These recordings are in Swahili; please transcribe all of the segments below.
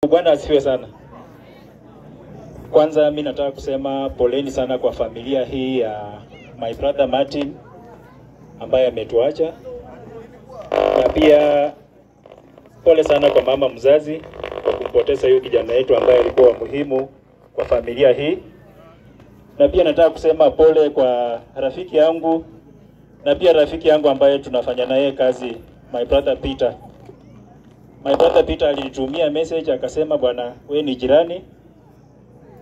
Bwana asifiwe sana. Kwanza mimi nataka kusema poleni sana kwa familia hii ya my brother Martin ambaye ametuacha, na pia pole sana kwa mama mzazi kwa kumpoteza huyu kijana wetu ambaye alikuwa muhimu kwa familia hii, na pia nataka kusema pole kwa rafiki yangu na pia rafiki yangu ambaye tunafanya naye kazi, my brother Peter. My brother Peter alinitumia message akasema, bwana we ni jirani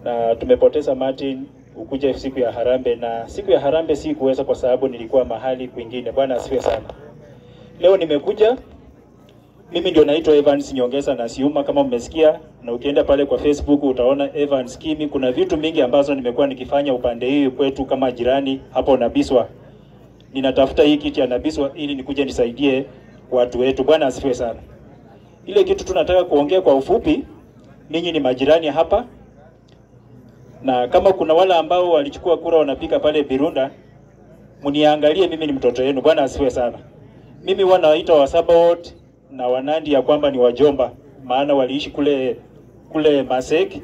na tumepoteza Martin, ukuje siku ya harambee. Na siku ya harambee sikuweza kwa sababu nilikuwa mahali kwingine. Bwana asifiwe sana. Leo nimekuja, mimi ndio naitwa Evans Nyongesa na Siuma kama mmesikia, na ukienda pale kwa Facebook utaona Evans Kimi. Kuna vitu mingi ambazo nimekuwa nikifanya upande hii kwetu kama jirani hapo Nabiswa. Ninatafuta hii kiti ya Nabiswa ili nikuje nisaidie watu wetu. Bwana asifiwe sana. Ile kitu tunataka kuongea kwa ufupi, ninyi ni majirani hapa, na kama kuna wale ambao walichukua kura wanapika pale Birunda, mniangalie mimi ni mtoto wenu. Bwana asifiwe sana. Mimi wanaita Wasabaot na Wanandi ya kwamba ni wajomba, maana waliishi kule Masek,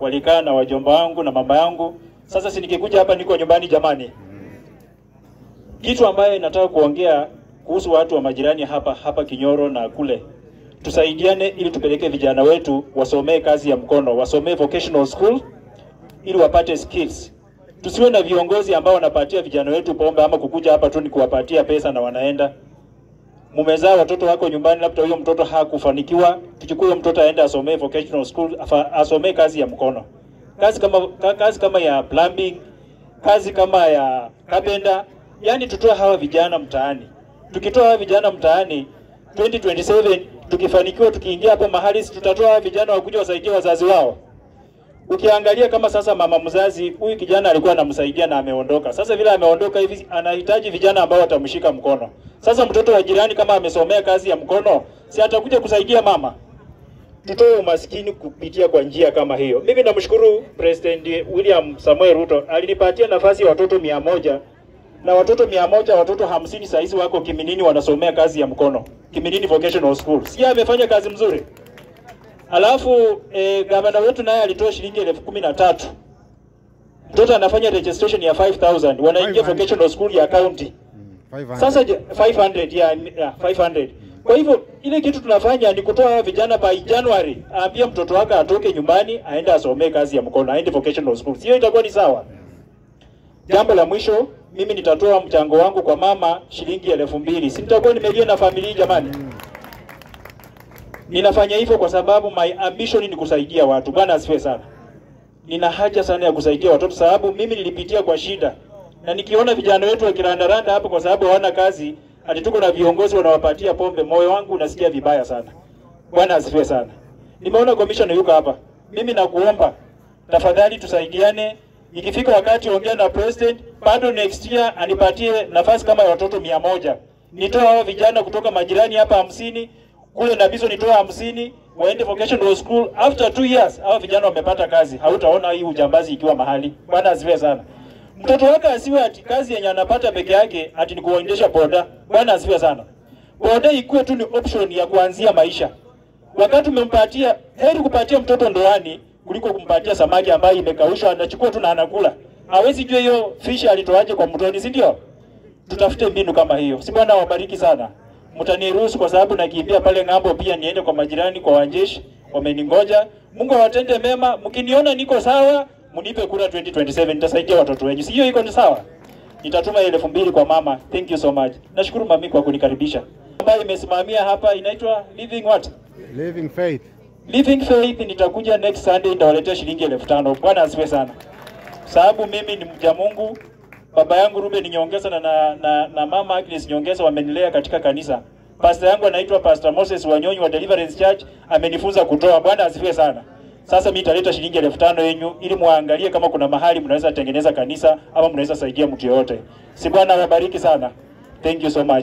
walikaa na wajomba wangu na mama yangu. Sasa si nikikuja hapa niko nyumbani jamani. Kitu ambaye nataka kuongea kuhusu watu wa majirani hapa Kinyoro na kule, tusaidiane ili tupeleke vijana wetu wasomee kazi ya mkono, wasomee vocational school ili wapate skills. Tusiwe na viongozi ambao wanapatia vijana wetu pombe ama kukuja hapa tu ni kuwapatia pesa na wanaenda. Mumezaa watoto wako nyumbani, labda huyo mtoto hakufanikiwa, tuchukue huyo mtoto aende asomee vocational school, asomee kazi ya mkono. Kazi kama ya plumbing, kazi kama ya carpenter, yani tutoe hawa vijana mtaani. Tukitoa hawa vijana mtaani 2027 tukifanikiwa tukiingia hapo mahali, tutatoa vijana wakuja wasaidie wazazi wao. Ukiangalia kama sasa mama mzazi huyu kijana alikuwa anamsaidia na ameondoka. Sasa vile ameondoka hivi anahitaji vijana ambao watamshika mkono. Sasa mtoto wa jirani kama amesomea kazi ya mkono, si atakuja kusaidia mama? Tutoe umaskini kupitia kwa njia kama hiyo. Mimi namshukuru President William Samuel Ruto, alinipatia nafasi ya watoto 100 na watoto 100, watoto 50 saizi wako Kiminini wanasomea kazi ya mkono. Kiminini Vocational School. Si amefanya kazi mzuri? Alafu gavana wetu naye alitoa shilingi 13,000. Mtoto anafanya registration ya 5,000, wanaingia vocational school ya county. 500. Sasa 500 ya 500. Kwa hivyo ile kitu tunafanya ni kutoa vijana by January, aambie mtoto wake atoke nyumbani aende asomee kazi ya mkono, aende vocational school. Sio itakuwa ni sawa? Jambo la mwisho, mimi nitatoa mchango wangu kwa mama shilingi 2,000. Si nitakuwa nimelia na familia jamani? Ninafanya hivyo kwa sababu my ambition ni kusaidia watu. Bwana asifiwe sana. Nina haja sana ya kusaidia watoto sababu mimi nilipitia kwa shida. Na nikiona vijana wetu wakirandaranda hapo kwa sababu hawana kazi, ati tuko na viongozi wanawapatia pombe, moyo wangu unasikia vibaya sana. Bwana asifiwe sana. Nimeona commissioner yuko hapa. Mimi nakuomba tafadhali tusaidiane. Ikifika wakati ongea na president, bado next year anipatie nafasi kama ya watoto 100. Nitoa hao vijana kutoka majirani hapa 50, kule Nabiso nitoa 50, waende vocational school. After 2 years hao vijana wamepata kazi. Hautaona hii ujambazi ikiwa mahali. Bwana asifiwe sana. Mtoto wake asiwe ati kazi yenye anapata peke yake ati ni kuendesha boda. Bwana asifiwe sana. Boda ikuwe tu ni option ya kuanzia maisha. Wakati umempatia, heri kupatia mtoto ndoani kuliko kumpatia samaki ambaye imekaushwa anachukua tu na anakula. Hawezi jua hiyo fish alitoaje kwa mtoni, si ndio? Tutafute mbinu kama hiyo. Si Bwana wabariki sana. Mtaniruhusu kwa sababu nakimbia pale ng'ambo pia niende kwa majirani kwa wanjeshi, wameningoja. Mungu awatende mema. Mkiniona niko sawa, mnipe kura 2027, nitasaidia watoto wenyu. Si hiyo iko ni sawa? Nitatuma 2,000 kwa mama. Thank you so much. Nashukuru mami kwa kunikaribisha. Ambayo imesimamia hapa inaitwa Living what? Living Faith. Living Faith. Nitakuja next Sunday nitawaletea shilingi 5,000. Bwana asifiwe sana. Sababu mimi ni mja Mungu. Baba yangu Ruben Nyongesa na mama Agnes Nyongesa wamenilea katika kanisa. Pastor yangu anaitwa Pastor Moses Wanyonyi wa Deliverance Church, amenifunza kutoa. Bwana asifiwe sana. Sasa mimi nitaleta shilingi 5,000 yenu ili muangalie kama kuna mahali mnaweza tengeneza kanisa ama mnaweza saidia mtu yeyote. Si Bwana awabariki sana. Thank you so much.